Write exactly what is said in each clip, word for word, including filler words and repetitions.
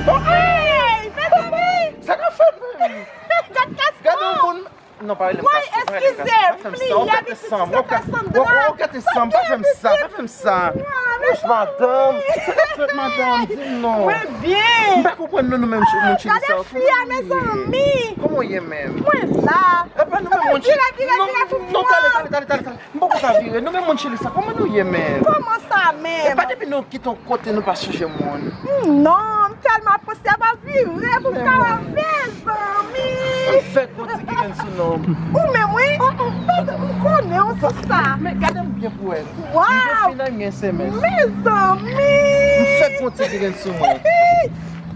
Bon, hey, mezanmi! Sa k ap fèt menm? Gad Gaston! Gade yon moun. Non, pa rele m Gaston, pa rele m Gaston. Pa fè m sa, w ap gate san m, w ap gate san m, pa fè m sa, pa fè m sa. Wouch, madanm, sa k ap fèt, madanm? Di m non. Mwen byen. M pa konprann non, nou menm moun Chili sa yo. Gade fi a, mezanmi. Kòman w ye menm? Mwen la. Epa nou menm moun Chili. Vire, vire, vire pou mwen. Non, non, tale, tale, tale, tale, tale. M poko ka vire. Nou menm moun Chili sa, kòman nou ye menm? Kòman sa menm? Epa depi nou kite yon kote nou pa sonje moun. Hmm, non, m tèlman apresye, m ap vire pou m ka wè, mezanmi. M fèk gon ti grenn sou non. Ou menm wi. M konnen w sou sa. Men gade m byen pou wè. Waw. M gen fin nan gen semèn. Mezanmi. M fèk gon ti grenn sou mwen.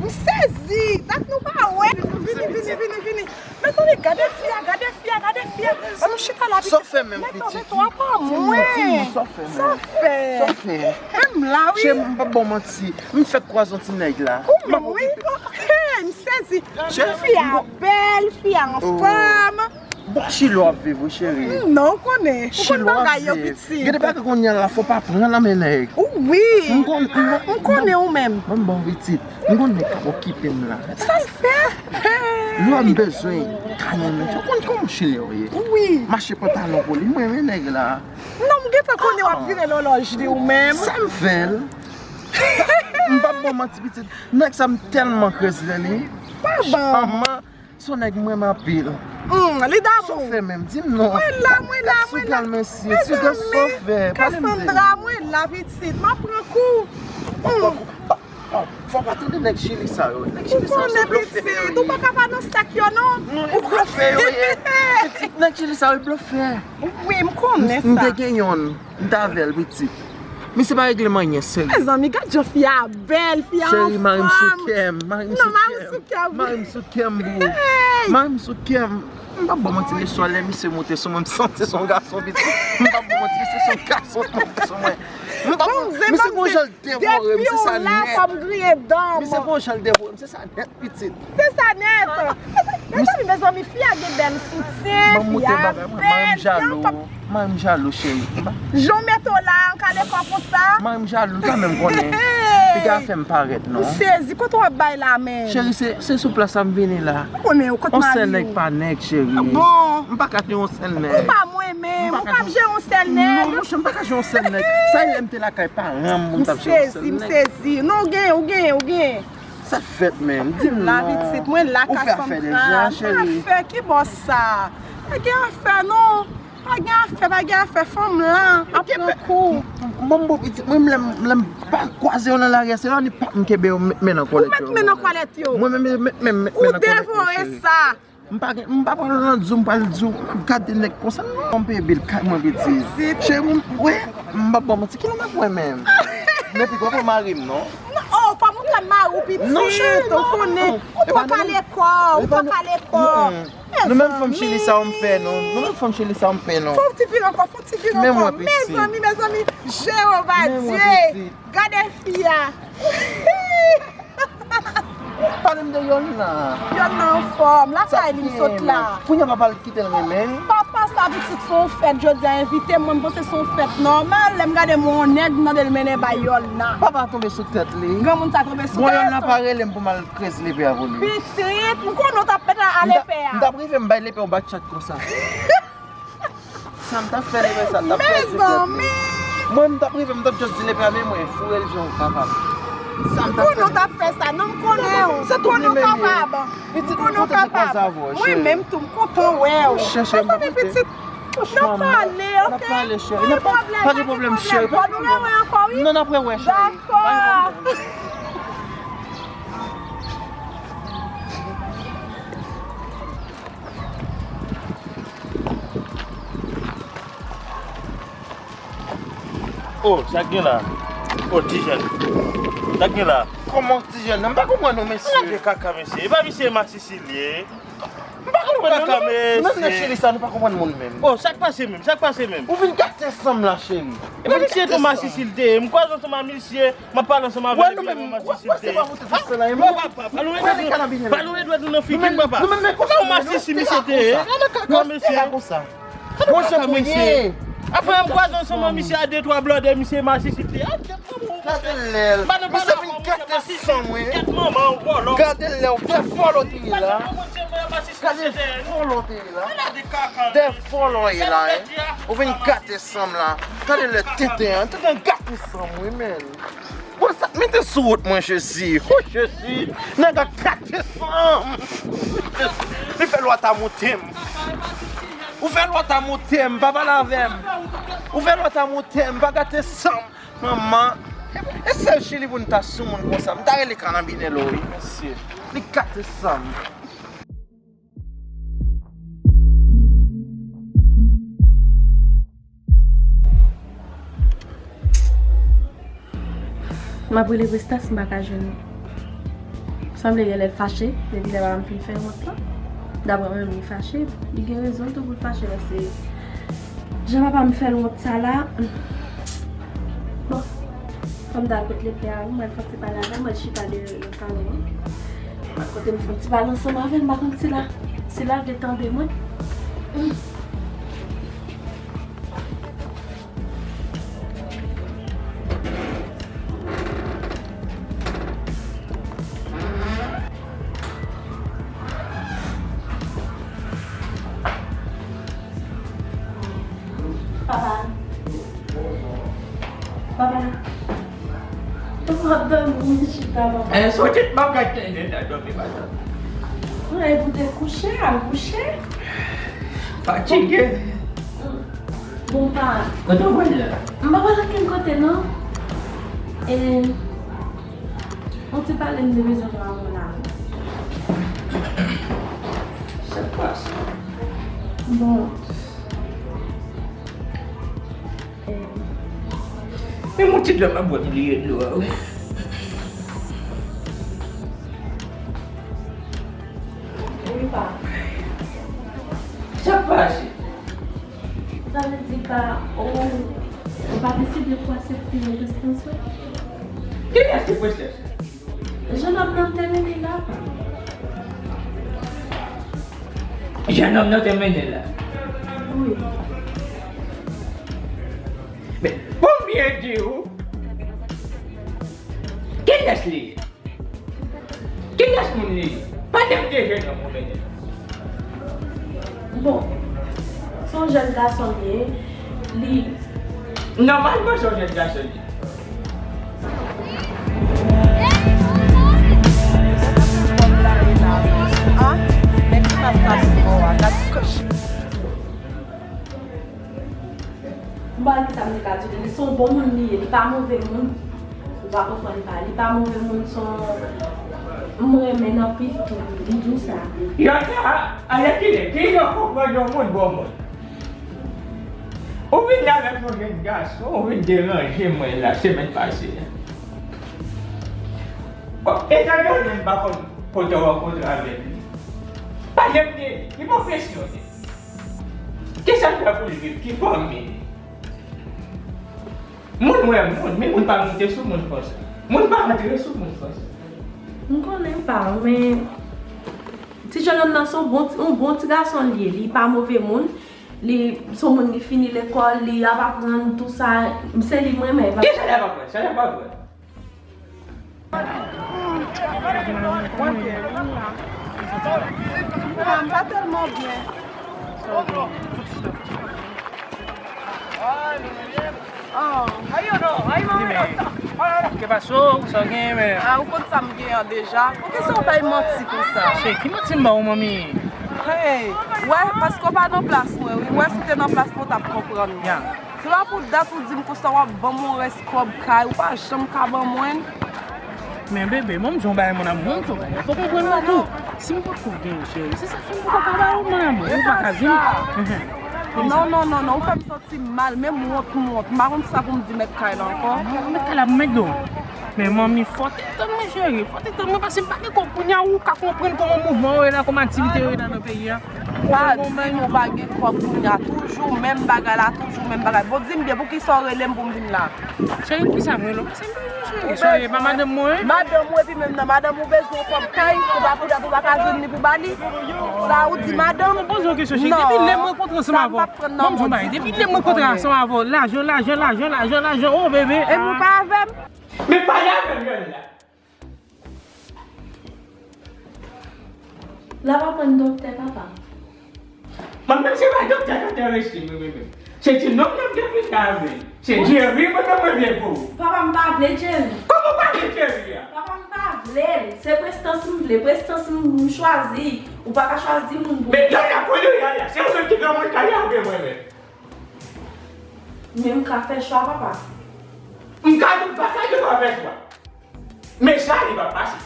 M sezi. Dat nou pa wè. Vini, vini, vini, vini. Mezanmi, gade fi a, gade fi a, gade fi a. An nou chita la, pitit. Sa w fè menm, pitit? Mèt w apa mwen. Di m non, sa w fè menm? Sa w fè? Sa w fè? Menm la, wi. Cheri, m p ap ba w manti. M fèk kwaze yon ti nèg la. Ou menm, wi. Hey, m sezi. Fi a bèl, fi a anfòm. Bon, Chili w ap viv, wi, cheri. Non, ou konnen. Ou konn bagay yo, pitit. Gen de bagay kounye a la, fò w pa pran nan men nèg. Wi. M konnen ou menm. Ban m ba w, pitit. M gon nèg k ap okipe m la. Sa l fè? Lè m bezwen kay mwen, ou konn kòman Chili yo ye. Wi. M achte pantalon pou li, m renmen nèg la. Non, m gentan konnen w ap vire lòlòj li ou menm. Sa m fè l? M p ap ba w manti, pitit. Nèg sa m tèlman kraze li. Pa ban. Manman, se yon nèg m renmen anpil. Hmm, li damou. Sa w fè menm? Di m non. Mwen la, mwen la, mwen la. Si w pral mesye, si w gen sa w fè, pale m de li. Cassandra, mwen la, pitit. M ap pran kou. Hmm. Fò w pa tande nèg Chili sa yo. Nèg Chili sa yo se blofè yo ye. Ou pa ka pa nan sèk yo, non. Non, e blofè yo ye. Pitit, nèg Chili sa yo, e blofè. Wi, m konnen sa. M te gen yonn, m t avè l, pitit. Misye pa regle m anyen, serye. Mezanmi, gad jan fi a bèl, fi a anfòm. Cheri, mari m sou kè m, mari m sou kè m. Non, mari m sou kè m, bro. Mari m sou kè m. M p ap ba w manti, mesye, lè misye moute sou mwen, m santi se yon gason, pitit. M p ap ba w manti, misye se yon gason k moute sou mwen. M p ap, misye gon jan l devore m, se sa nèt. Depi w la, fò m griyen dan. Misye gon jan l devore m, se sa nèt, pitit. Se sa nèt. Mezanmi, mezanmi, fi a gen bèl soutyen, fi a bèl, fi a anfòm. Mari m jalou, cheri. Jan w mete w la, an kale kò konsa. Mari m jalou, li pa menm konnen. Piga fè m parèt, non. M sezi, kote w ap bay la menm? Cheri, se, se sou plas la m vini la. Ou konnen, ou kot mari w? Yon sèl nèg pa nèg, cheri. Bon. M pa ka jere yon sèl nèg. Ou pa mwen menm, ou p ap jere yon sèl nèg. Non, monchè, m pa ka jere yon sèl nèg. Sa e lè m te lakay paran m, m t ap jere yon sèl nèg. M sezi, m sezi. Non, ou genyen, ou genyen, ou genyen. Sa k fèt menm? Di m non. La pitit, mwen la, Cassandra. Ou fè afè deja, cheri. Afè, ki bò sa? Pa gen afè, non. Pa gen afè, pa gen afè, fanm lan ap pran kou. Manbo pitit, mwen lè m, lè m pa kwaze yo nan lari a, se la ni pap m kenbe yo, m met men nan kòlèt yo. Ou met men nan kòlèt yo. Mwen menm, met men, met men nan kòlèt yo, cheri. Ou devore sa. M pa gen, m pa pral nan di w, m pral di w, m ap gade nèg konsa, non, m peye bil kay mwen, pitit. Cheri, mwen, wi, m p ap ba w manti, kilè m ap wè menm? Men pitit, w ap wè mari m, non? Non, oh, pa montre m mari w, pitit. Non, cheri, non, non, non. Ou konnen, ou pa kale kò, ou pa kale kò. Nou menm fanm Chili sa yo m pè nou. Nou menm fanm Chili sa yo m pè nou. Fò w ti vire ankò, fò w ti vire ankò. Mezanmi, mezanmi, Jewova Dye. Gade fi a. Pale m de Yolna. Yolna anfòm, lakay li m sot la. Kounye a papa l kite l renmen. Papa sa pitit se yon fèt jodi a envite m, mwen m panse se yon fèt nòmal, lè m gade m wè yon nèg m tande l mennen bay Yolna. Papa tonbe sou tèt li. Granmoun sa tonbe sou tèt. Bon, Yolna pa rele m pou m al kreze lepè a pou li. Pitit, m konnen w t ap mèt al lepè a. M t ap rive m bay lepè yon bat chat konsa. Sa m t ap fè lepè sa, t ap pèdi tèt li. Mezanmi! Mwen, m t ap rive, m t ap just di lepè a, men mwen, foure l jan w kapab. Sa m t ap fè. M konnen w t ap fè sa, non, m konnen w. M konnen w kapab. M konnen w kapab. Mwen menm tou, m kontan wè w. Mezanmi, pitit, n ap pale, oke? N ap pale, cheri. Pa gen pwoblèm, cheri. Fò nou rewè ankò, wi. Non, n ap rewè, cheri. Dakò. Oh, sa k gen la? Oh, ti jèn. Sa k gen la? Kòman ti jèn? M pa konprann non, mesye. Gade kaka, mesye. E pa misye masisi li ye? M pa konprann non. Kaka, mesye. Menm nan Chili sa, nou pa konprann moun menm. Oh, sa k pase menm? Sa k pase menm? Ou vin gate san m la, cheri. E pa misye tou masisi li te ye. M kwaze ansanm ak misye. M ap pale ansanm avè l epi yon masisi te. Wè, nou menm, wè, wè se pa moute tout sa la, e mwen. Wè, papa, pa louvri dwèt nou, pa louvri dwèt nou nan figi m, papa. Nou menm, men konsa, yon masisi misye te ye. Gade kaka, mesye. Gade kaka konsa. Gade kaka, mesye. Apre, m kwaze ansanm ak misye a de twa blòdè, misye masisi te ye. Gade lè l. Misye vin gate. Gade san mwen. Gade lè w, de vòlò te ye la. Gade vòlò te ye la. De vòlò ye la, hein. Ou vin gate san m la. Gade lè tenten an. Tenten gate san m, wi, men. Bon, sa, mete sou wout mwen, Jezi. Oh, Jezi. Nèg la gate san m. Li fè lwa ta monte m. Ou fè lwa ta monte m, pa pale avè m. Ou fè lwa ta monte m, pa gate san m. Manman, e sèl chili pou n ta sou moun konsa. M ta rele kanabinèl wi, mesye. Li gate san m. M ap rele Prestas, m pa ka jwenn li. Sanble gen lè l fache, depi lè papa m fin fè wont lan. Daprè mwen menm, li fache. Li gen rezon tou pou l fache, paske jan papa m fè l wont sa la. Bon, fò m ta al kot lepè a, wi, mwen fòk se pale avè l, mwen chita deyò nan salon an. Mwen kote m fè yon ti pale ansanm avè l, m pa konn si l a, si l a vle tande mwen. Papa. Papa. Papa ap dòmi, chita, papa. Eh, soti, m ap gade tande nan dòmi, madanm. Mwen, pou te kouche, al kouche. Fatige. Bon, pa. Kote w pral la? M pa pral okenn kote, non. E, yon ti pale m te bezwen fè avè w la. Sa k pase? Bon. E. Men yon ti dlo m ap bwè m bliye dlo a, wi. Wi, pa. Sa k pase? Sa vle di pa, ou, ou pa deside pou aksepte yon prestans, wi? Kilès ki prestans? Jennonm nan te mennen la. Jennonm nan te mennen la? Wi. Men, pou m byen di w, kilès li ye? Kilès moun li ye? Pale m de jennonm ou mennen. Bon, se yon jèn gason li ye. Li. Nòmalman, se yon jèn gason li ye. Ah, men ki mas la sou bò a, gad kòch. M pa wè kisa m te ka di li. Li se yon bon moun li ye. Li pa move moun. Ou pa konprann pa. Li pa move moun, se yon, m renmen l anpil tou. Li di w sa. Yonta, alèkile, ki jan w konprann yon moun bon moun? Ou vin la avèk yon jèn gason, ou vin deranje mwen la, semèn pase a. Bon, etandone m pa konn kote w rankontre avèk li, pale m de li, ki pwofesyon li? Kisa l fè pou l viv? Ki fanmi li? Moun wè moun, men moun pa monte sou moun konsa. Moun pa antre sou moun konsa. M konnen pa, men ti jennonm nan se yon bon, yon bon ti gason li ye. Li pa move moun. Li se yon moun ki fini lekòl, li ap aprann tou sa. Se li m renmen. Kisa l ap aprann? Sa l ap aprann? Mwen byen, wi, la. M pa tèlman byen. Oh. Ke paso, sa w gen, men? Ah, ou konn sa m gen an deja. Poukisa w bay manti konsa? Che, ki manti m ba w, manmi? Hey, wè, paske w pa nan plas mwen, wi. Wè, si w te nan plas mwen, w t ap konprann mwen. Ya. Se pa pou dat ou di m konsa w ap ban m yon rès kòb kay, ou pa janm ka ban mwen. Men bebe, bon, m di yon bagay, mon amour, bon, m di yon bagay. Fò w konprann mwen tou. Si m potko gen, cheri, se sa k fè m poko ka ba ou, mon amour. Ou pa ka vin. Non, non, non, non, ou fè m santi mal, menm wont m wont. M pa konn sa pou m di mèt kay la ankò. Mèt kay la pou mèt do. Men manmi, fò w te tann mwen, cheri. Fò w te tann mwen, paske m pa gen kòb kounye a, ou ka konprann kòman mouvman yo ye la, kòman aktivite yo ye la nan peyi a. Pa di nou pa gen kòb kounye a. Toujou menm bagay la, toujou menm bagay. Bon, di m byen, poukisa w rele m pou m vin la? Cheri, poukisa m rele w? Paske m bezwen w, cheri. Sa w ye, pa madanm mwen? Madanm ou, epi menm nan madanm ou bezwen yon kòb kay, ou pa, ou pa ka jwenn li pou ba li? Sa ou di madanm? Poze yon kesyon, cheri. Depi lè m rankontre ansanm avè w, bon, m di w bagay, depi lè m rankontre ansanm avè w, lajan, lajan, lajan, lajan, lajan, oh, bebe. Epi ou pa avè m? Men pale avè m, Yonda. L ap aprann doktè, papa. Mwen menm se pa doktè, doktè Westin, mwen menm. Se ti nonm nan m te vin la avè l. Se Jerry mwen menm mwen vle pou ou. Papa, m pa vle Jerry. Kòman w pa vle Jerry a? Papa, m pa vle l. Se Prestans m vle. Prestans m, m chwazi. Ou pa ka chwazi moun pou... Men lè w la kounye a la, se ou menm ki granmoun kay la oubyen mwen menm? Men m ka fè chwa, papa. M ka di w pa ka di w pa fè chwa. Men sa li p ap pase.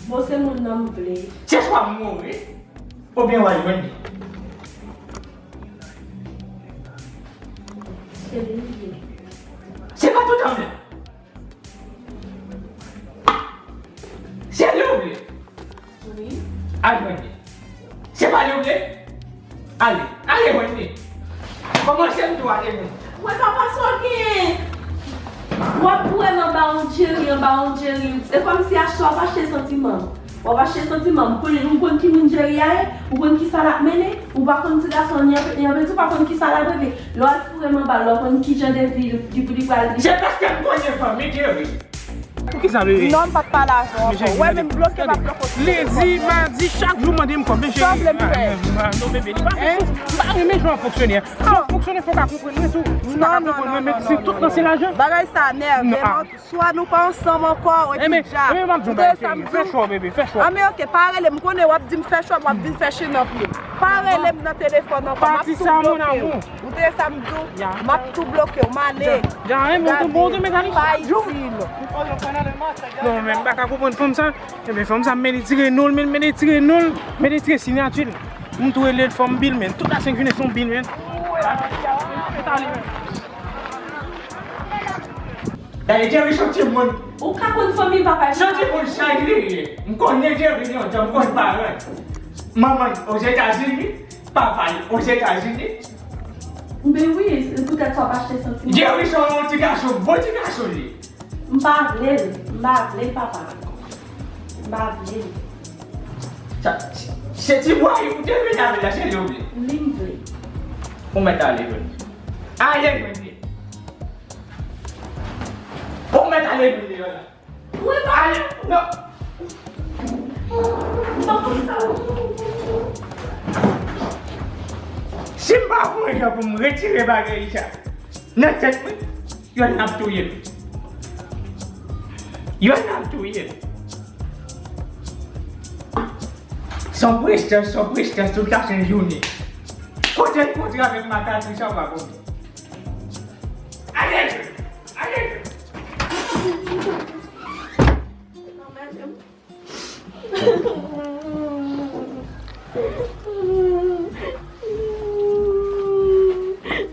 Bon, se moun nan m vle. Se swa m mouri, oubyen w al jwenn li. Se li m vle. Se pa tout an m la. Se li w vle. Wi. Al jwenn li. Se pa li w vle? Ale, ale jwenn li. Kòmanse m tou ale jwenn li. Wè papa sa w gen. W ap boure m anba yon Jerry, anba yon Jerry. Se kòmsi achte w ap achte santiman. W ap achte santiman. Pou li, ou konn ki moun Jerry a ye? Ou konn ki sa l ap mennen? Ou pa konn ti gason an, li anpe, li anpe di w pa konn ki sa l ap regle. Lè w al foure m anba, lè w konn ki jan de vi li, li, li pral viv. Se paske m konnen fanmi Jerry. Poukisa, bebe? Non, m p ap pale avè w ankò. Ou wè, menm bloke m ap bloke w sou telefòn. Lendi, madi, chak jou mande m kòb, men cheri. Sa w vle m fè? Ah, non, bebe, li pa fè sans. M pa renmen jan w ap fonksyone a. Jan w ap fonksyone, fò w ka konprann mwen tou. Si w pa ka konprann mwen, men se tout nan se lajan. Bagay sa nève m. Swa nou pa ansanm ankò, epi dja. Ou te sa m di w. Fè chwa, bebe, fè chwa. Ah, men oke, pa rele m. M konnen w ap di m fè chwa, m w ap vin fè chen nan pye m. Pa rele m nan telefòn ankò, m ap tou bloke w. Ou te sa m di w, m ap tou bloke w, m ale. Gade, m tou bon, tou mekanik chak jou. Non, men m pa ka konprann fanm sa. Ebyen, fanm sa, m mele tire non l, men m mele tire non l, mele tire siyati l. M tou rele l fanm bil, men tout la senk jounen se yon bil, men. Dayè, Jerry se yon timoun. Ou ka konn fanmi papa l. Se yon timoun chay li ye. M konnen Jerry lontan, m konn paran l. Manman l Ozetazini, papa l Ozetazini. Ben wi, se poutèt sa w ap achte santiman. Jerry se yon ti gason, bon ti gason li. M pa vle l, m pa vle l, papa. M pa vle l. Sa, se, se ti bwa ou te vin avè l la, se li w vle. Li m vle. Ou mèt ale jwenn li. Ale jwenn li. Ou mèt ale jwenn li la. Wi, papa. Ale, non. Non, konsa. Si m pa voye jan pou m retire bagay sa nan tèt mwen, yon ap touye m. Yon ap touye m. Son prestans, son prestans, tout la sen jounen. Kote l kontre avèk makak li sa w pa konnen. Ale! Ale!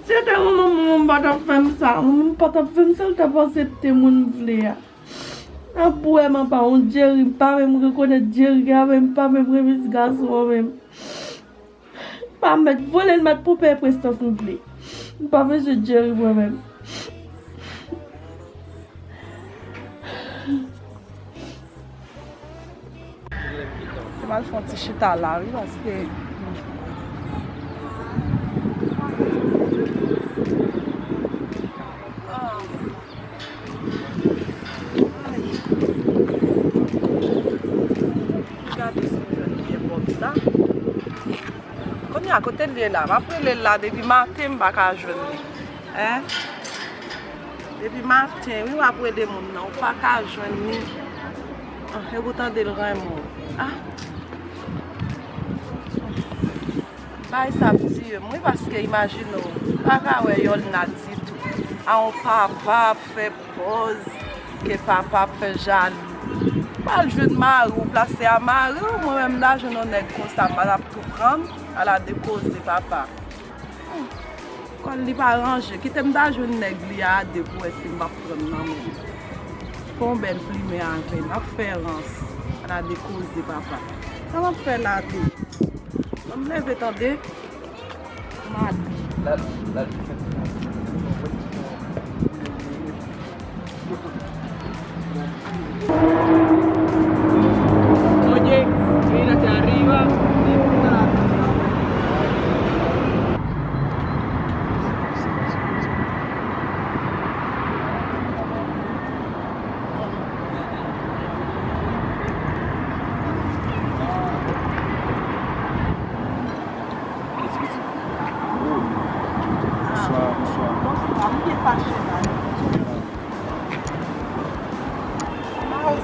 Si se te manman m, manman m pa t ap fè m sa. Manman m pa t ap fè m sa, l t ap aksepte moun m vle a. Ap boure m anba yon Jerry, m pa menm rekonèt Jerry a, men m pa menm renmen ti gason an menm. Pa mèt vole l mèt pou peye prestans m vle. M pa bezwen Jerry mwen menm. Se m al fè yon ti chita la wi, paske Gade si m jwenn vye bòb sa. Kounye a, kote l ye la? M ap rele l la depi maten, m pa ka jwenn li. Hein? Depi maten, wi, w ap rele moun nan, ou pa ka jwenn li. Ah, epi w tande l renmen w. Ah. Bagay sa ap tiye m, wi, paske imajine w, m pa ka wè Yolna ditou. A yon papa ap fè pòz ke papa ap fè jalou. Ou pral jwenn mari w, plase a mari w, mwen menm m ta jwenn yon nèg konsa, m pa t ap tou pran l, ala de koze papa. Hmm. Kò l li pa ranje, kite m ta jwenn nèg li a de pou wè si m p ap pran l nan men l. Fè yon bèl plimen avè l, l ap fè rans, ala de koze papa. Sa m ap fè la tou? Ban m leve tande. Mad. Oye, mírate arriba y puta la.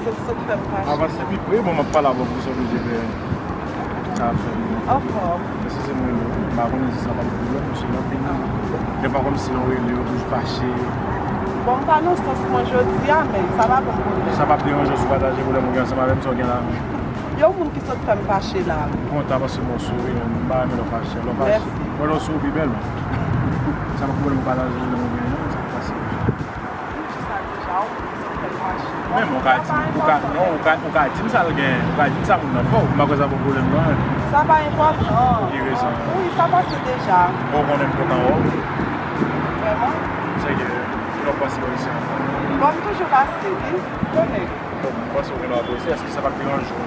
Sa, sa k fè m fache. Avanse pi pre, bon, m ap pale avè w pou sa oblije fè sa fè m. Anfòm. Mèsi, se mwen menm. M pa konnen si sa pa gen pwoblèm, paske anpil moun, defwa kòmsi lè w rele yo toujou fache. Bon, m pa nan sans mwen jodi a, men sa pa bon pwoblèm. Sa p ap deranje w si w pataje pwoblèm ou gen ansanm avè m, sa w gen la. Yon moun ki sot fè m fache la. M kontan paske m wè w souri, m pa renmen lè w fache. Lè w fache, Mèsi. mwen lè w souri pi bèl. Sa pa pwoblèm ou pataje pwoblèm ou gen, sa k pase. Sa deja, yon moun ki sot fè m fache. Men ou ka di, ou ka, non, ou ka, ou ka di m sa l gen, ou ka di m sa moun nan fè w, m pa kwè sa pou pwoblèm nan. Sa pa enpòtan. Ki rezon? Wi, sa pase deja. Bon, ou konnen m kontan wè w. Vrèman. Se ke, ki lè w panse w isi ankò? Bon, m toujou pase, wi. Konnen. Bon, m panse w gen lwa apresye, èske sa pa t deranje w?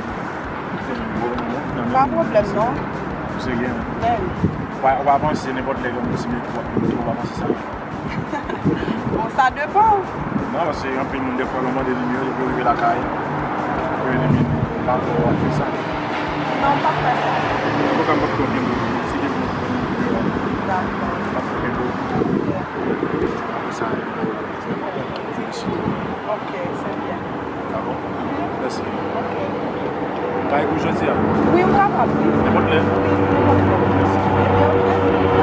Pa pwoblèm, non. Ou serye? Men. W a, w a panse nenpòt lè gen yon posibilite w ap, w a panse sa? Bon, sa depan. Non, paske anpil moun, defwa, lè w mande nimewo, depi yo rive lakay, yo elimine w. M pa kwè w ap fè sa. Non, m p ap fè sa. An tou ka, m p ap twò gen pou si gen moun ki konn nimewo a. Dakò. M p ap twò gen pou Yeah. Apre sa, m fè kontan, m felisite w. Ok, se byen. Dakò? Mèsi. Ok. Kay pou jodi a. Wi, ou kapab, wi. Nenpòt lè. Wi, nenpòt lè. Ebyen, ok.